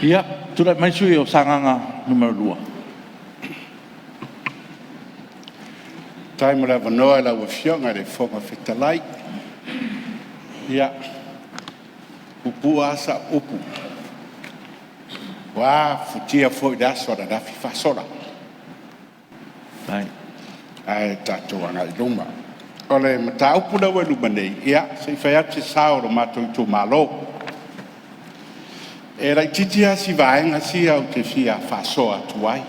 Ia, tulai mai le sui usufono mo Sagaga 2. Faafetai mo le avanoa i lau Afioga i le Fofoga Fetalai. Ia, e puupuu lava sau upu, ua futia foi i le aso ananafi faasola, ae tatou agai i luma. O le mataupu lea ua i luma nei, ia se i fai atu se sao o le matou itumalo. E laitiiti lava si vaega sia ou te fia faasoa atu ai.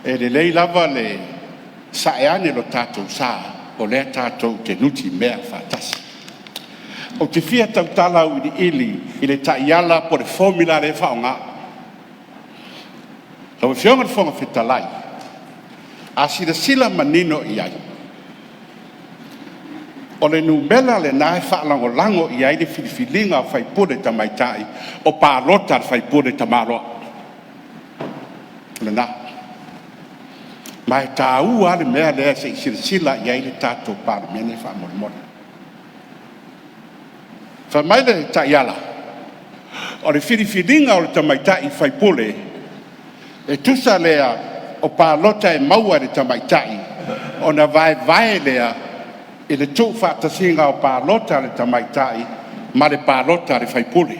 E lelei lava le sae ane o le tatou sa, o lea tatou te nutimea faatasi. Ou te fia tautala auiliili i le taiala po o le formula lea e faaaoga. Lau Afioga i le Fofoga Fetalai, a silasila manino i ai, o le numera lena e faalagolago i ai le filifiliga a sui usufono tamaitai o palota a le sui usufono tamaloa. O lena. Ma e taua lava le mea lea se i silasila i ai le tatou Palemene faamolemole. Fai mai le taiala, o le filifiliga o le tamaitai sui usufono, e tusa lea o palota e maua e le tamaitai ona vaevae lea i le tuufaatasiga o palota a le tamaitai ma le palota a le sui usufono.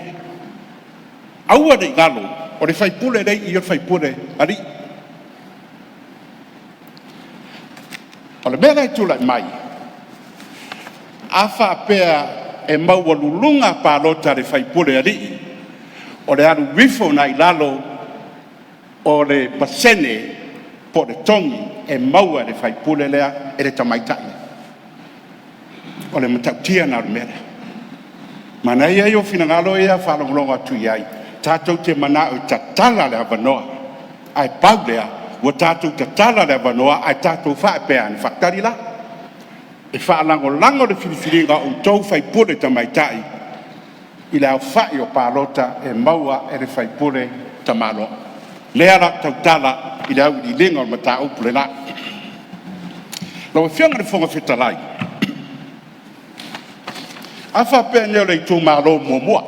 Aua ne i galo, o le sui usufono lea e i i o le sui usufono alii. O le mea lea e tulai mai, a faapea e maualuluga palota a le sui usufono alii, o le alu ifo lena i lalo o le pasene po o le togi e maua e le sui usufono lea e le tamaitai. O le matautia lena o le mea lea. Manaia ia o finagalo ia e faalogologo atu i ai, tatou te manao e tatala le avanoa, ae pau lea, ua tatou tatala le avanoa ae tatou faapea ane, faatali la, e faalagolago le filifiliga a outou sui usufono tamaitai i le aofai o palota e maua e le sui usufono tamaloa. Lea o le a ou tautala i le auiliiliga o le mataupu lena. Lau Afioga i le Fofoga Fetalai, a faapea nei o le itumalo muamua,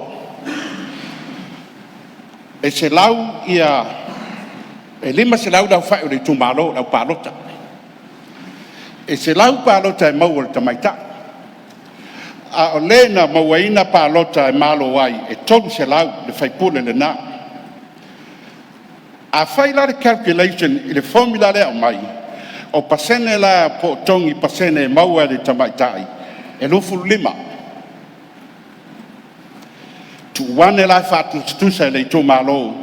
e 100 ia, e 500 le aofai o le itumalo o le aupalota, e 100 palota e maua e le tamaitai, a o le na mauaina palota e malo ai, e 300 le sui usufono lena. A fai la le calculation i le formula lea e aumai, o pasene la po o togi pasene e maua e le tamaitai, e 25. Tuu ane la e faatusatusa i le itumalo,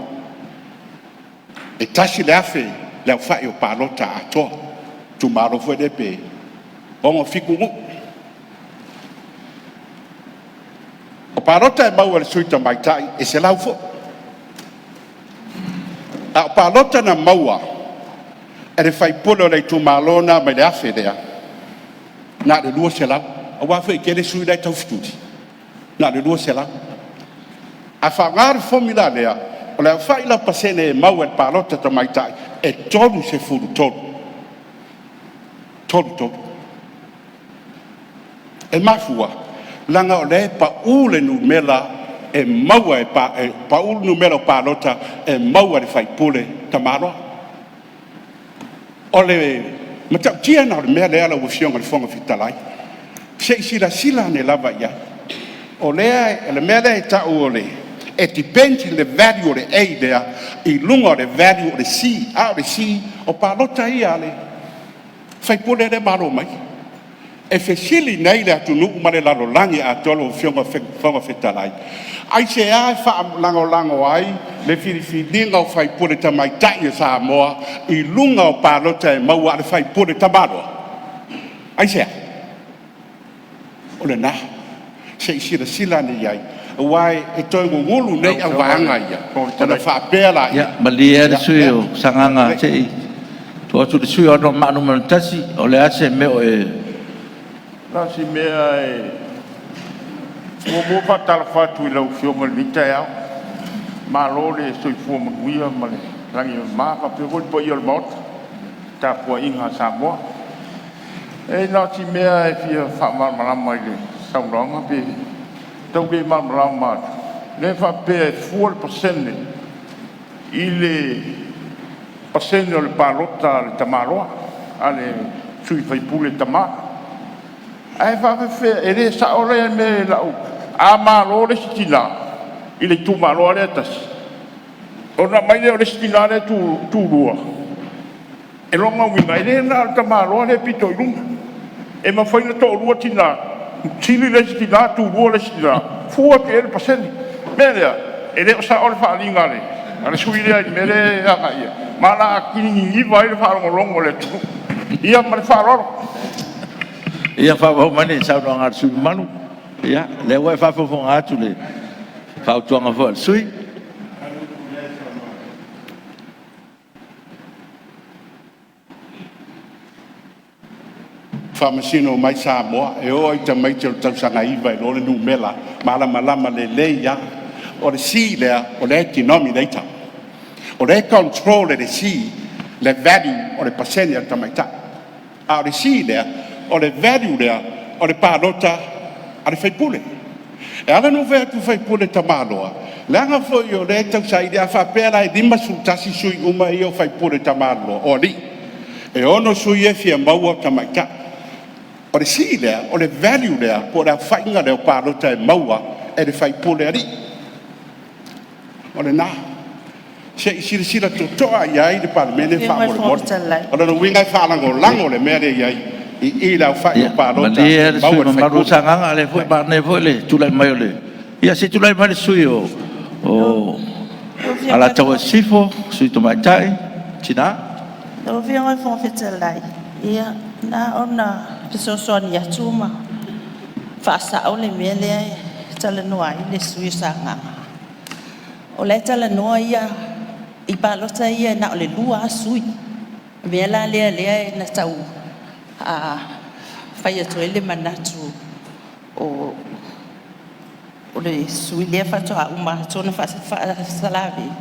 e 1,000 le aofai o palota atoa, itumalo foi lea pe 6, 7 nuu. O palota e maua e le sui tamaitai e 100 foi, a o palota na maua e le sui usufono o le itumalo lena mai le 1,000 lea, na o le 200, aua foi e toatele sui la e taufetuli, na o le 200. A faaaoga le formula lea, o le aofai la o pasene e maua e le palota tamaitai e 33, 33. E mafua, leaga o lea e pau le numera e maua e pau le numera o palota e maua e le sui usufono tamaloa. O le matautia lena o le mea lea lau Afioga i le Fofoga Fetalai, se i silasila ane lava i ai. O le mea lea e tau o le e depend le value o le A lea i luga o le value o le C, a o le C o palota ia a le sui usufono lea e malo mai. E fesili nei le atunuu ma le lalolagi atoa lau Afioga i le Fofoga Fetalai, aisea e faalagolago ai le filifiliga o sui usufono tamaitai o Samoa i luga o palota e maua a le sui usufono tamaloa? Aisea? O lena, se i silasila ane i ai, aua e toe gugulu nei Lau Afioga i auvaega le ia Fofoga ona Fetalai... faapea lea, Ia malie le sui ia, usufono mo Sagaga se i tuu atu i le sui usufono mo Anoamaa 1. O le a se mea o e... Na o si mea lava e muamua faatalofa atu i lau Afioga i lenei taeao, malo le soifua manuia ma le lagi e mama, faapea foi le paia o le Maota i le tapuaiga a Samoa. Leai na o si mea lava e fia faamalamalama i le saunoaga pe tau le malamalama atu, lea e faapea e fua le pasene i le pasene o le palota a le tamaloa, a le sui faipule tama. Ae faapefea, e le sao lea mea i lau… A malo le isi tina i le itumalo lava lea e tasi, ona aumai lea o le isi tina lea e tulua, o lona uiga e le na o le tamaloa lea e pito i luga. E mafai ona toalua tina, sili le isi tina tulua le isi tina, fua atu i ai le pasene. O le mea lea, e le o sao le faaaliga a le sui usufono lea i le mea lea e agai i ai, ma o le a atili niniva ai le faalogologo a le atunuu. Ia ma le faaaloalo. Ia faaauau mai le saunoaga a le sui usufono mamalu. Ia, o lea ua e faafogafoga atu i le fautuaga foi a le sui usufono. Faamasino mai Samoa, e oo lava i tamaiti o le tausaga 9 e iloa le numera malamalama lelei lava. O le C lea, o lea e denominator, o lea e control e le C le value o le pasene a le tamaitai. A o le C lea, o le value lea o le palota a le faipule. E ala ona ou fai atu i faipule tamaloa, leaga foi o lea e tausaili, a faapea la e 51 sui uma ia o faipule tamaloa o alii, e 6 sui ia e fia maua o tamaitai. O le C lea, o le value lea po o le aofaiga lea o palota e maua e le faipule alii. O lena. Se i silasila totoa i ai le Palemene Lau Afioga i le Fofoga faamolemole. Fetalai… O lona uiga e faalagolago le mea lea e i ai i i le aofai o palota Malie e le sui maua e usufono le mamalu o faipule. Sagaga, o lea foi e manaia foi le tulai mai o le… Ia se i tulai mai le sui usufono mo Lau Afioga i le Alataua Sisifo, le sui usufono tamaitai mo Tina. Lau Afioga i le Fofoga Fetalai, ia na ona fesoasoani atu ma faasa'o le mea lea e talanoa ai le sui usufono o Sagaga. O la e talanoa ia i palota ia na o le 2 lava sui. O le mea la lea na tau fai atu ai le manatu o le sui usufono lea faatoa uma atu ona faasalavelave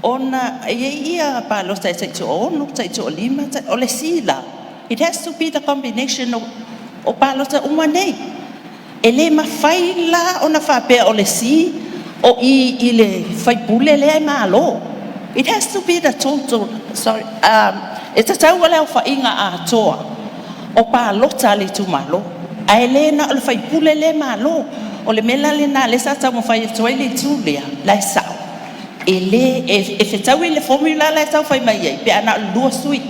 ona e i ai ia palota e taitoaono, taitoalima. O le C la, it has to be the combination o palota uma nei. E le mafai la ona faapea o le C o i i le sui usufono lea e malo. It has to be the total, sorry, e tatau le aofaiga atoa o palota a le itumalo, ae le na o le sui usufono lea e malo. O le mea la lena lea sa taumafai atu ai le itu lea, la e sa'o e le… E fetaui le formula la e tau fai mai ai pe a na o le 2 sui,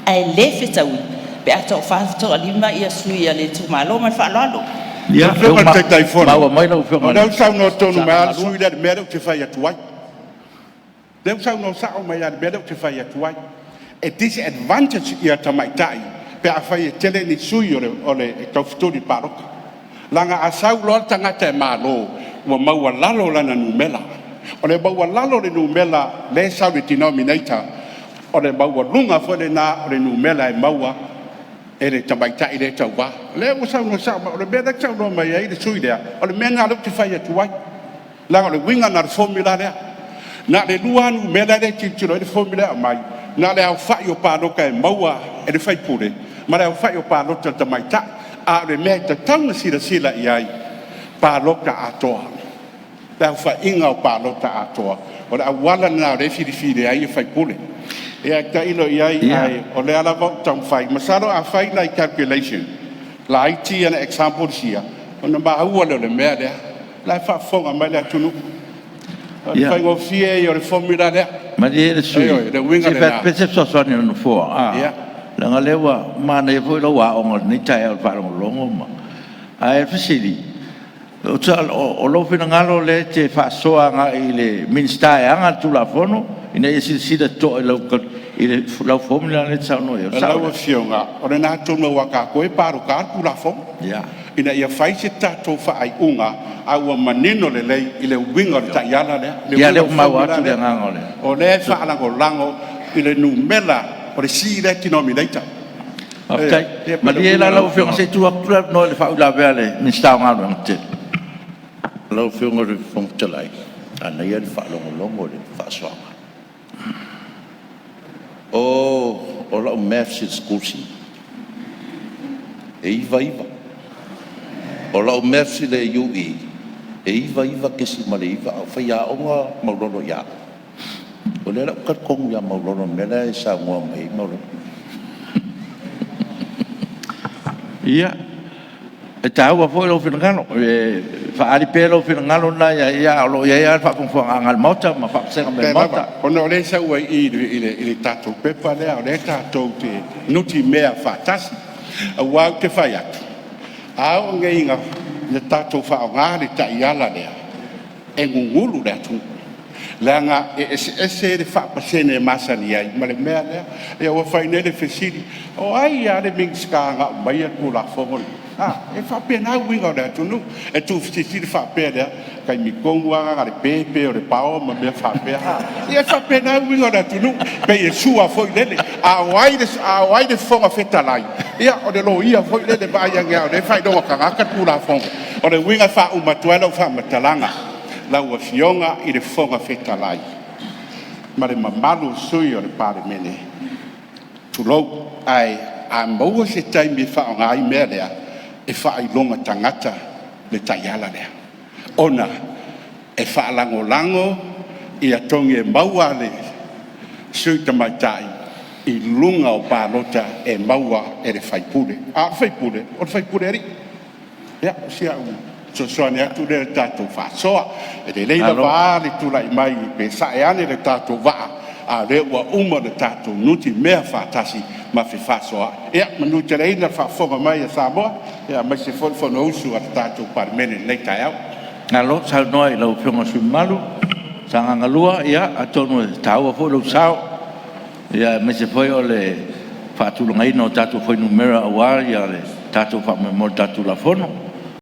ae le fetaui pe a toafa, toalima sui a le itumalo. Ma le faaaloalo. Lau Ia, lea Afioga i le ua Taitaifono, maua mai lau Afioga o i lea le ua saunoa tonu mai Sagaga lava le 2. sui usufono lea i le mea lea ou te fai atu ai. O lea ua saunoa sao mai lava i le mea lea ou te fai atu ai. E disadvantage tamaitai pe afai e tele ni sui e taufetuli i le palota. Leaga a sau loa le tagata e malo, ua maualalo lana numera. O le maualalo o le numera lea e sau i le denominator, o le maualuga foi lena o le numera e maua e le tamaitai lea e tauva. O lea ua saunoa sao mai. O le mea lea e saunoa mai ai le sui usufono lea, o le mea lena lea ou te fai atu ai, leaga o le uiga lena o le formula lea. Na o le lua lava numera lea e tilotilo i ai le formula lea e aumai, na o le aofai o palota e maua e le faipule ma le aofai o palota a le tamaitai. A o le mea e tatau ona silasila i ai, palota atoa, le aofaiga o palota atoa. O le auala lena o lea e filifili ai sui usufono. Ia tailo i ai, ae o lea lava ua taumafai. Masalo a fai nai calculation laiti ia nai examples ia, ona maua lea o le mea lea. O la e faafofoga mai le atunuu. O le faigofie ia o le formula lea. Malie le sui Ioe, usufono, le se uiga i fai atu lena. pea se fesoasoani a le Nofoa, leaga o lea ua manaia foi lau aoga i lenei taeao i le faalogologo ma… Ae o le fesili, o lou finagalo lea e te faasoa agai i le Minisita e ana le Tulafono ina ia silasila totoa i lau formula lea e te saunoa i ai, o le sao Lau lea? Afioga, o lena atonu aua o tatou e palota lava le Tulafono, ina ia fai se tatou faaiuga a ua manino lelei i le uiga o le taiala lea, le Ia, uiga lea o ua le maua formula atu le lea. agaga o le… O lea e faalagolago i le numera o le C lea e denominator. Faafetai. Ioe, e pei o le Malie uiga la lena lau Afioga se i tuu atu le avanoa i le faauilavea a le Minisita o Galuega Tetele. Lau Afioga i le Fofoga Fetalai, manaia le faalogologo i le faasoaga. O lau maths i le sikulsii e 99. O lau maths i le UE e 99.9 a o faiaoga Maulolo ia au. O lea la ou te talitonu ia Maulolo i le mea la e saunoa mai ai Maulolo. Ia, e taua foi lou finagalo, e faaali pea lou finagalo lena ia te ia, a o lo o i ai lava le faafofogaaga a le Maota ma faavasega mo le Faafetai lava, Maota. ona o lea e sau ai i i i le tatou pepa lea, o lea tatou te nutimea faatasi. Aua ou te fai atu, a oo nei ina tatou faaaoga le taiala lea, e gugulu le atunuu, leaga e eseese le faapasene e masani ai ma le mea lea. Ia ua fai nei le fesili, o ai lava le Minisita na aumaia le Tulafono lenei? A, e faapena uiga o le atunuu, e tuufesilisili faapea lea, o le taimi tonu lava lena na o le pe pe o le power ma mea faapea a. Ia e faapena uiga o le atunuu, pei e sua foi lele. A o ai le Fofoga Fetalai? Ia o le loia foi lele, vaai ane lava o lea e faailoga tagata le Tulafono. O le uiga e faauma atu ai lau faamatalaga, lau Afioga i le Fofoga Fetalai ma le mamalu o sui usufono o le Palemene, tulou, ae a maua se taimi e faaaoga ai mea lea, e faailoga tagata le taiala lea, ona e faalagolago togi e maua a le sui tamaitai i luga o palota e maua e le sui usufono. A o le sui usufono, o le faipule alii. Ia, o si au fesoasoani atu lea i le tatou faasoa. E lelei Malo. lava le tulai mai pe sae ane le tatou vaa, a o lea ua uma ona tatou nutimea faatasi ma fefaasoaai. Ia manuteleina le faafofoga mai a Samoa, aemaise foi le Fonousu a le tatou Palemene i lenei taeao. Malo saunoa i lau Afioga i le sui usufono mamalu Sagaga 2, ia atonu e taua foi lou sao aemaise foi o le faatulagaina o tatou fuainumera aua le tatou faamoemoe i le tatou Tulafono.